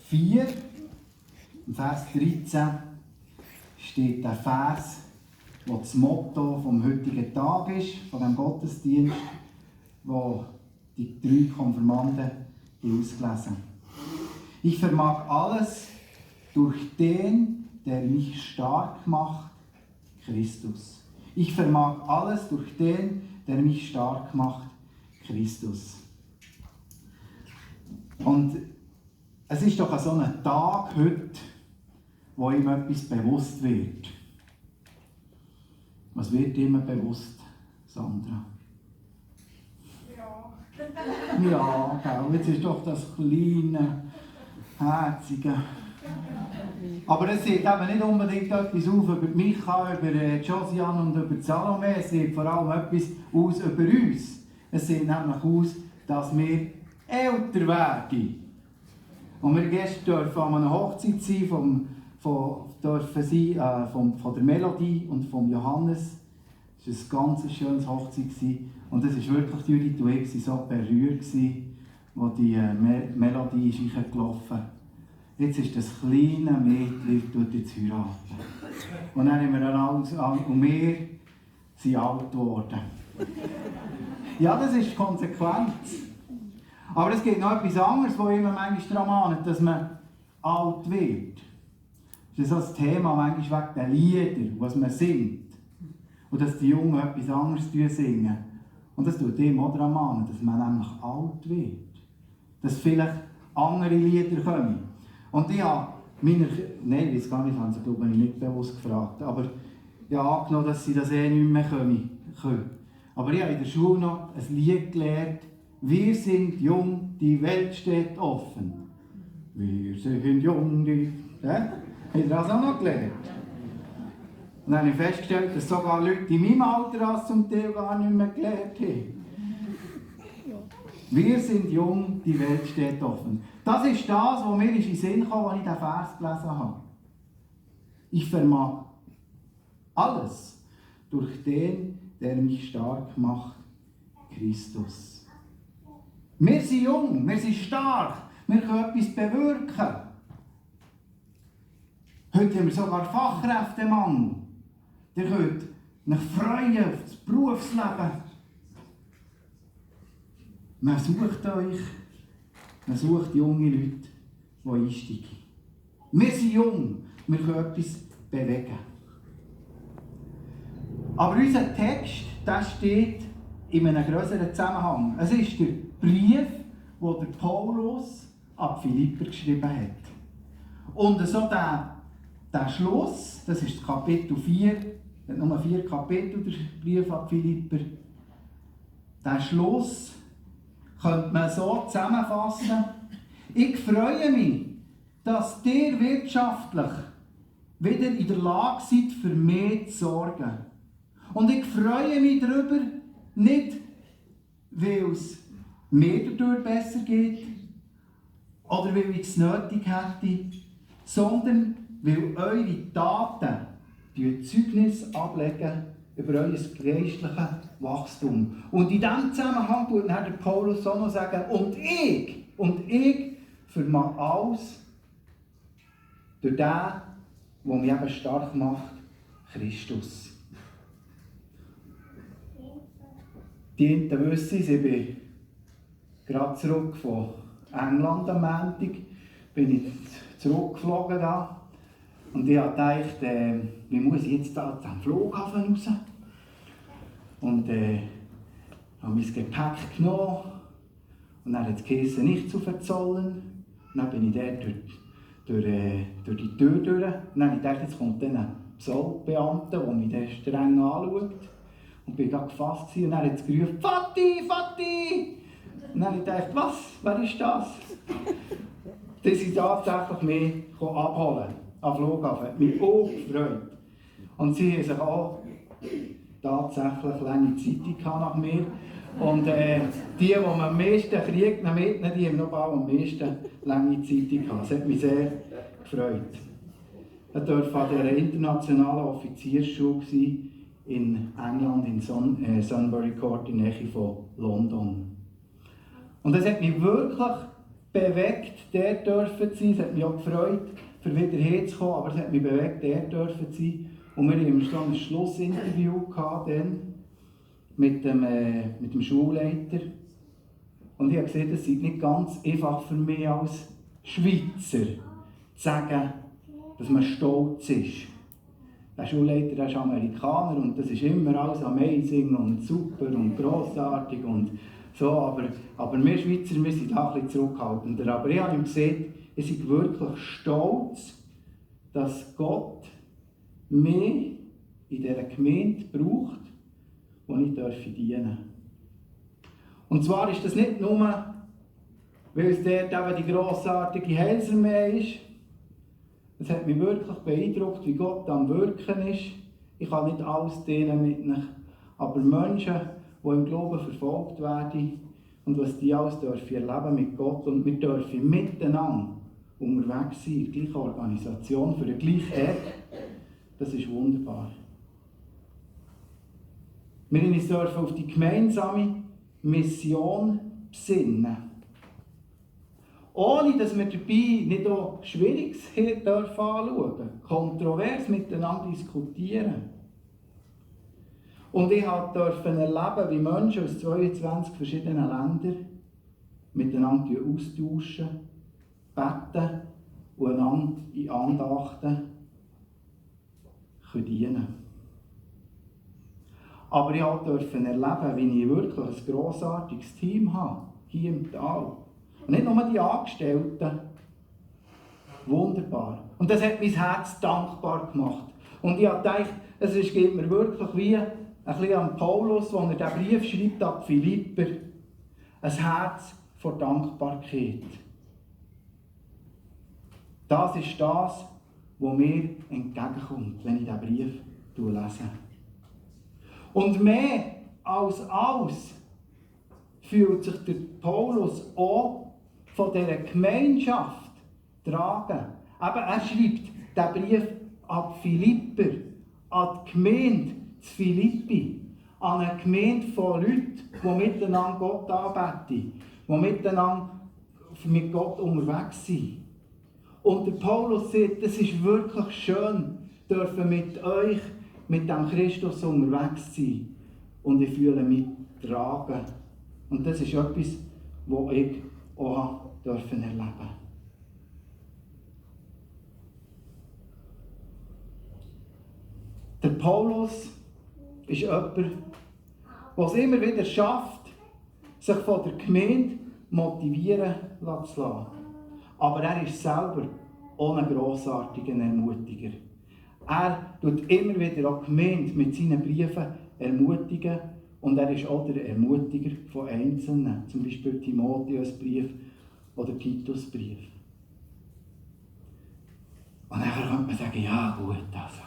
4, im Vers 13, steht der Vers, der das Motto vom heutigen Tag ist, von dem Gottesdienst, wo die 3 Konfirmanden ausgelesen. Ich vermag alles durch den, der mich stark macht, Christus. Ich vermag alles durch den, der mich stark macht, Christus. Und es ist doch so ein Tag heute, wo ihm etwas bewusst wird. Was wird immer bewusst, Sandra? Ja, gell, jetzt ist doch das kleine, herzige. Aber es sieht eben nicht unbedingt etwas auf über Micha, über Josian und über Salome. Es sieht vor allem etwas aus über uns. Es sieht nämlich aus, dass wir älter werden. Und wir gestern dürfen an einer Hochzeit sein von der Melodie und von Johannes. Es war ein ganz schönes Hochzeit. Und es war wirklich, Judith und ich so berührt, als die Melodie ist gelaufen. Jetzt ist das kleine Mädchen jetzt heiraten. Und dann haben wir dann alles an und wir sind alt geworden. Ja, das ist Konsequenz. Aber es gibt noch etwas anderes, das immer manchmal daran mahnt, dass man alt wird. Das ist so das Thema manchmal wegen der Lieder, was man singt. Und dass die Jungen etwas anderes singen. Und das tut ihm auch daran mahnen, dass man nämlich alt wird. Dass vielleicht andere Lieder kommen. Und ich habe nein, ich weiß gar nicht, haben sie glaube ich nicht bewusst gefragt, aber ich habe angenommen, dass sie das nicht mehr können. Aber ich habe in der Schule noch ein Lied gelernt. Wir sind jung, die Welt steht offen. Wir sind jung, die... Ja? Habt ihr das auch noch gelernt? Und dann habe ich festgestellt, dass sogar Leute in meinem Alter das zum Teil gar nicht mehr gelernt haben. Wir sind jung, die Welt steht offen. Das ist das, was mir in den Sinn kam, als ich diesen Vers gelesen habe. Ich vermag alles durch den, der mich stark macht, Christus. Wir sind jung, wir sind stark, wir können etwas bewirken. Heute haben wir sogar Fachkräftemangel. Ihr könnt euch freuen auf das Berufsleben. Man sucht euch, man sucht junge Leute, die einsteigen. Wir sind jung, wir können etwas bewegen. Aber unser Text, der steht in einem größeren Zusammenhang. Es ist der Brief, den der Paulus an die Philipper geschrieben hat. Und so der Schluss, das ist das Kapitel 4, es hat nur 4 Kapitel, der Brief an die Philipper. Der Schluss könnte man so zusammenfassen: Ich freue mich, dass ihr wirtschaftlich wieder in der Lage seid, für mich zu sorgen. Und ich freue mich darüber, nicht weil es mir dadurch besser geht oder weil ich es nötig hätte, sondern weil eure Taten Zeugnis ablegen über euer geistliches Wachstum. Und in diesem Zusammenhang tut der Paulus auch noch sagen, und ich vermag alles durch den, der mich eben stark macht, Christus. Die einen wissen es, ich bin gerade zurück von England am Montag, bin ich zurückgeflogen da. Und ich habe gedacht, wie muss ich jetzt da zum Flughafen raus? Und habe mein Gepäck genommen. Und dann hat es geheißen, nicht zu verzollen. Und dann bin ich dort durch die Tür durch. Und dann habe ich gedacht, jetzt kommt dann ein Zollbeamter, der mich dann streng anschaut. Und bin gerade gefasst gewesen. Und dann hat es gerufen, Vati, Vati! Und dann habe ich gedacht, was? Wer ist das? Die sind tatsächlich mich abholen am Flughafen. Hat mich auch gefreut. Und sie haben sich auch tatsächlich lange Zeit nach mir. Und die man am meisten kriegt, die haben noch bald am meisten lange Zeit gehabt. Das hat mich sehr gefreut. Ich durfte an dieser internationalen Offiziersschule sein in England, in Sunbury Court, in der Nähe von London. Und es hat mich wirklich bewegt, dort dürfen zu sein. Es hat mich auch gefreut, für wieder herzukommen, aber es hat mich bewegt, dort dürfen zu sein. Und wir hatten dann ein Schlussinterview dann mit dem Schulleiter. Und ich habe gesehen, es sei nicht ganz einfach für mich als Schweizer zu sagen, dass man stolz ist. Der Schulleiter ist Amerikaner und das ist immer alles amazing und super und grossartig und so, aber wir Schweizer, wir sind da ein bisschen zurückhaltender. Aber ich habe ihm gesehen, ich bin wirklich stolz, dass Gott mich in dieser Gemeinde braucht, wo ich dienen darf. Und zwar ist das nicht nur, weil es dort eben die grossartige Heilsarmee ist. Es hat mich wirklich beeindruckt, wie Gott am Wirken ist. Ich kann nicht alles teilen mit euch, aber Menschen, die im Glauben verfolgt werden und was die alles erleben mit Gott und wir dürfen miteinander unterwegs sein, in der gleichen Organisation, für den gleichen Ort, das ist wunderbar. Wir dürfen uns auf die gemeinsame Mission besinnen. Ohne dass wir dabei nicht auch Schwieriges anschauen dürfen, kontrovers miteinander diskutieren. Und ich durfte erleben, wie Menschen aus 22 verschiedenen Ländern miteinander austauschen, beten und einander in Andachten dienen. Aber ich durfte erleben, wie ich wirklich ein grossartiges Team habe, hier im Tal. Und nicht nur die Angestellten. Wunderbar. Und das hat mein Herz dankbar gemacht. Und ich habe gedacht, es geht mir wirklich wie ein bisschen an Paulus, als er diesen Brief schreibt an die Philipper. Ein Herz vor Dankbarkeit. Das ist das, was mir entgegenkommt, wenn ich diesen Brief lese. Und mehr als alles fühlt sich der Paulus auch von dieser Gemeinschaft tragen. Aber er schreibt diesen Brief an die Philipper, an die Gemeinde zu Philippi, an eine Gemeinde von Leuten, die miteinander Gott anbeten, die miteinander mit Gott unterwegs sind. Und der Paulus sagt, es ist wirklich schön, dürfen mit euch, mit dem Christus unterwegs sein. Und ich fühle mich tragen. Und das ist etwas, was ich auch erleben durfte. Der Paulus ist jemand, der es immer wieder schafft, sich von der Gemeinde motivieren zu lassen. Aber er ist selber auch ein grossartiger Ermutiger. Er tut immer wieder auch die Gemeinde mit seinen Briefen ermutigen. Und er ist auch der Ermutiger von Einzelnen, zum Beispiel Timotheusbrief oder Titusbrief. Und dann könnte man sagen, ja gut, also.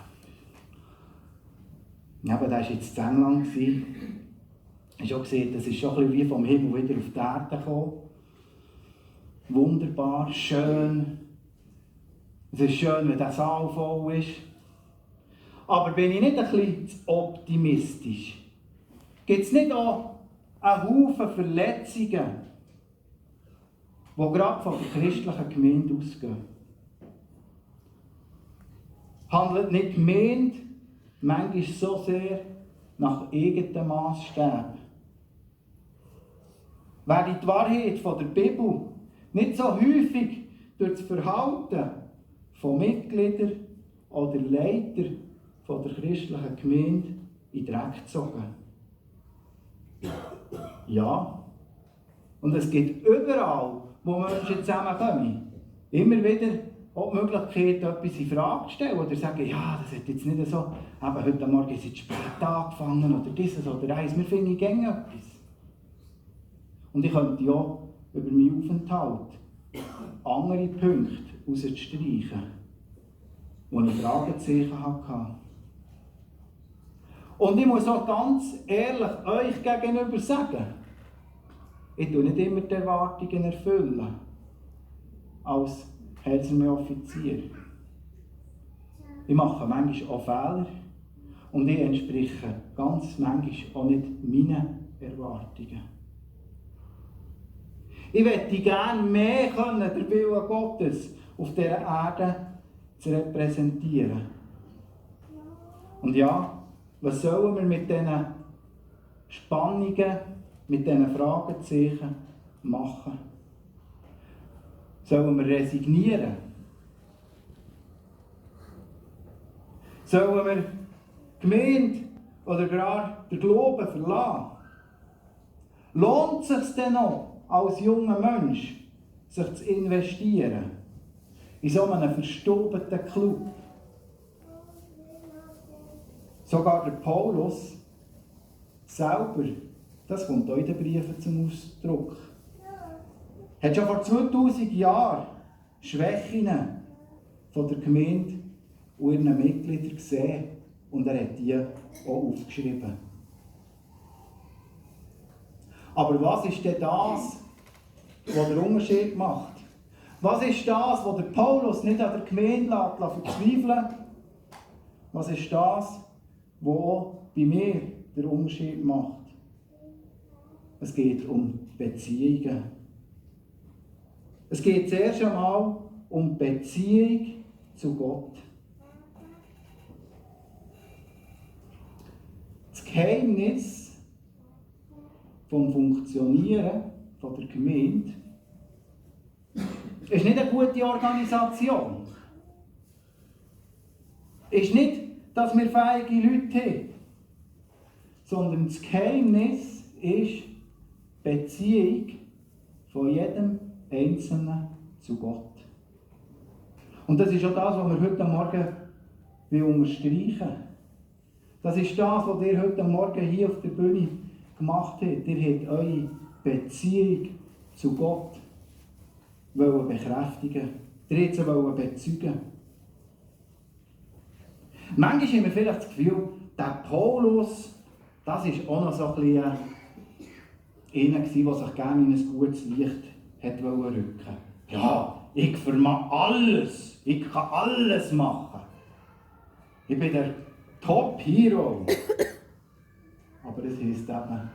Ja, aber das war jetzt in England. Ich habe auch gesehen, das ist schon ein bisschen wie vom Himmel wieder auf die Erde gekommen. Wunderbar, schön. Es ist schön, wenn der Saal voll ist. Aber bin ich nicht ein bisschen zu optimistisch? Gibt es nicht auch einen Haufen Verletzungen, die gerade von der christlichen Gemeinde ausgehen? Handelt nicht die Gemeinde manchmal so sehr nach eigenen Maßstäben? Werde die Wahrheit von der Bibel nicht so häufig durch das Verhalten von Mitgliedern oder Leitern von der christlichen Gemeinde in den Dreck gezogen? Ja. Und es gibt überall, wo Menschen zusammenkommen, immer wieder auch die Möglichkeit, etwas in Frage zu stellen oder sagen, ja, das hat jetzt nicht so, aber heute Morgen ist es spät angefangen oder dieses oder eins, wir finden gerne etwas. Und ich könnte ja über meinen Aufenthalt andere Punkte rauszustreichen, wo ich Fragezeichen hatte. Und ich muss auch ganz ehrlich euch gegenüber sagen, ich tue nicht immer die Erwartungen erfüllen als Heilsarmee-Offizier. Ich mache manchmal auch Fehler und ich entspreche ganz manchmal auch nicht meinen Erwartungen. Ich möchte gerne mehr können, den Willen Gottes auf dieser Erde zu repräsentieren. Und ja, was sollen wir mit diesen Spannungen, mit diesen Fragezeichen machen? Sollen wir resignieren? Sollen wir die Gemeinde oder gerade den Glauben verlassen? Lohnt es sich denn noch, als junger Mensch, sich zu investieren in so einen verstaubten Club? Sogar der Paulus selber, das kommt auch in den Briefen zum Ausdruck, hat schon vor 2000 Jahren Schwächen von der Gemeinde und ihren Mitgliedern gesehen und er hat die auch aufgeschrieben. Aber was ist denn das, was den Unterschied macht? Was ist das, was der Paulus nicht an der Gemeinde verzweifeln lässt? Was ist das, was auch bei mir den Unterschied macht? Es geht um Beziehungen. Es geht zuerst einmal um die Beziehung zu Gott. Das Geheimnis vom Funktionieren der Gemeinde ist nicht eine gute Organisation. Ist nicht, dass wir fähige Leute haben, sondern das Geheimnis ist die Beziehung von jedem Einzelnen zu Gott. Und das ist auch das, was wir heute Morgen unterstreichen wollen. Das ist das, was ihr heute Morgen hier auf der Bühne gemacht habt. Ihr habt eure Beziehung zu Gott bekräftigen. Ihr habt sie bezeugen. Manchmal haben wir vielleicht das Gefühl, der Paulus, das war auch noch so ein bisschen einer, der sich gerne in ein gutes Licht rücken wollte. Ja, ich vermag alles. Ich kann alles machen. Ich bin der Top-Hero. Aber es heisst eben,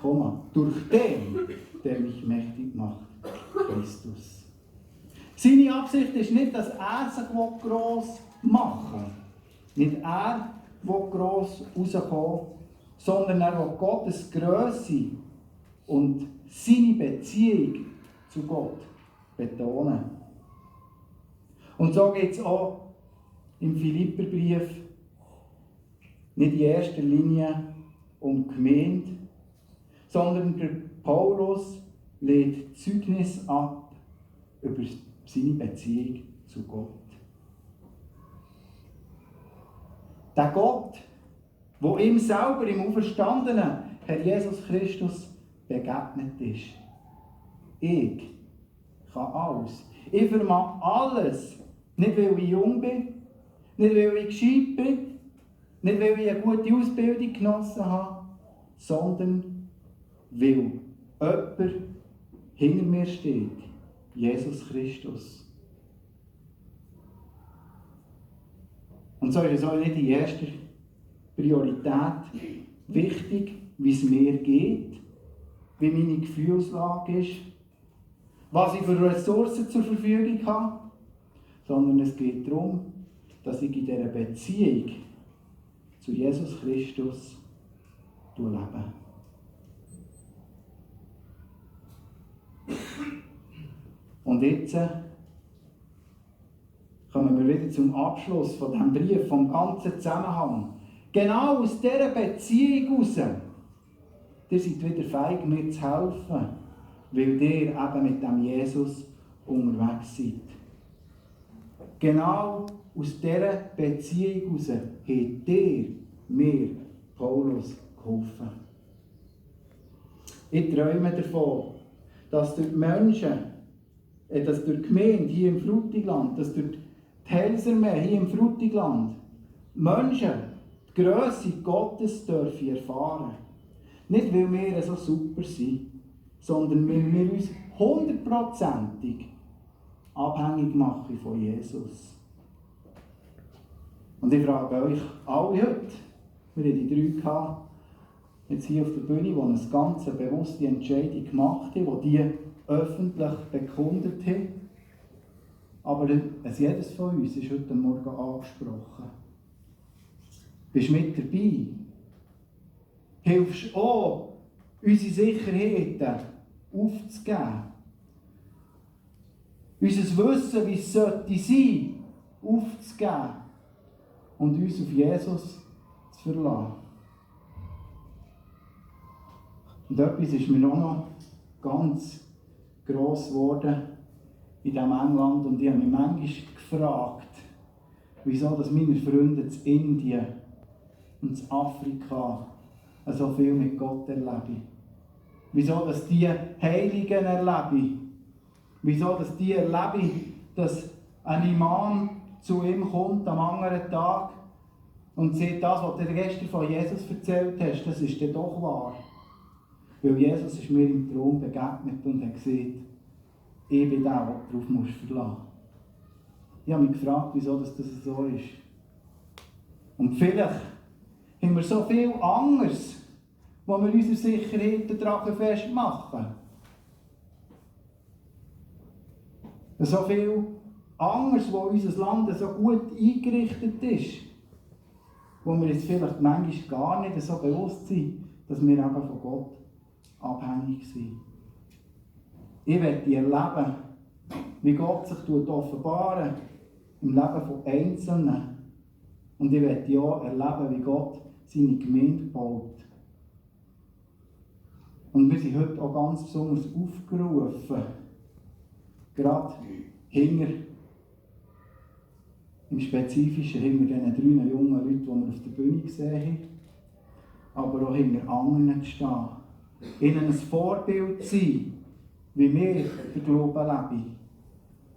komm, durch den, der mich mächtig macht, Christus. Seine Absicht ist nicht, dass er sich gross machen will. Nicht er will gross rauskommen, sondern er will Gottes Grösse und seine Beziehung zu Gott betonen. Und so geht es auch im Philipperbrief nicht in erster Linie um die Gemeinde, sondern der Paulus legt Zeugnis ab über seine Beziehung zu Gott. Der Gott, der ihm selber im auferstandenen Herr Jesus Christus begegnet ist. Ich kann alles. Ich vermag alles. Nicht, weil ich jung bin, nicht, weil ich gescheit bin, nicht, weil ich eine gute Ausbildung genossen habe, sondern weil jemand hinter mir steht, Jesus Christus. Und so ist es auch nicht in erster Priorität wichtig, wie es mir geht, wie meine Gefühlslage ist, was ich für Ressourcen zur Verfügung habe, sondern es geht darum, dass ich in dieser Beziehung zu Jesus Christus lebe. Und jetzt kommen wir wieder zum Abschluss von diesem Brief, vom ganzen Zusammenhang. Genau aus dieser Beziehung heraus, ihr seid wieder fähig, mir zu helfen, weil ihr eben mit dem Jesus unterwegs seid. Genau aus dieser Beziehung heraus habt ihr mir, Paulus, geholfen. Ich träume davon, dass durch die Menschen, dass durch die Gemeinde hier im Frutigland, dass durch die Helsermeer hier im Frutigland Menschen die Grösse Gottes dürfen erfahren. Nicht, weil wir so super sind, sondern weil wir uns 100%ig abhängig machen von Jesus. Und ich frage euch alle heute, wir haben die 3 gehabt, jetzt hier auf der Bühne, die eine ganz bewusste Entscheidung gemacht haben, die öffentlich bekundet haben. Aber jedes von uns ist heute Morgen angesprochen. Bist du mit dabei? Hilfst auch, unsere Sicherheiten aufzugeben? Unser Wissen, wie es sollte sein, aufzugeben und uns auf Jesus zu verlassen. Und etwas ist mir auch noch ganz gross geworden in diesem England und ich habe mich manchmal gefragt, wieso dass meine Freunde in Indien und in Afrika so viel mit Gott erleben. Wieso dass die Heiligen erleben. Wieso dass die erleben, dass ein Imam zu ihm kommt am anderen Tag und sagt, das, was du gestern von Jesus erzählt hast, das ist dann doch wahr. Weil Jesus ist mir im Traum begegnet und hat gesagt, ich bin der, der darauf musst verlassen. Ich habe mich gefragt, wieso das so ist. Und vielleicht haben wir so viel anderes, wo wir unsere Sicherheiten daran festmachen. So viel anderes, wo unser Land so gut eingerichtet ist, wo wir jetzt vielleicht manchmal gar nicht so bewusst sind, dass wir eben von Gott abhängig sind. Ich werde erleben, wie Gott sich offenbaren im Leben von Einzelnen. Und ich werde auch erleben, wie Gott seine Gemeinde baut. Und wir sind heute auch ganz besonders aufgerufen, gerade im Spezifischen hinter diesen 3 jungen Leuten, die wir auf der Bühne gesehen haben, aber auch hinter anderen zu stehen. Ihnen ein Vorbild zu sein, wie wir den Glauben leben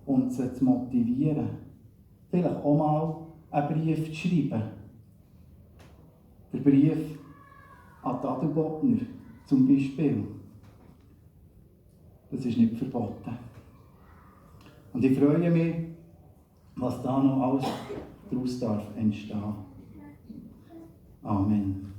und sie zu motivieren. Vielleicht auch mal einen Brief zu schreiben. Der Brief an die Adelbodner zum Beispiel. Das ist nicht verboten. Und ich freue mich, was da noch alles daraus entstehen darf. Amen.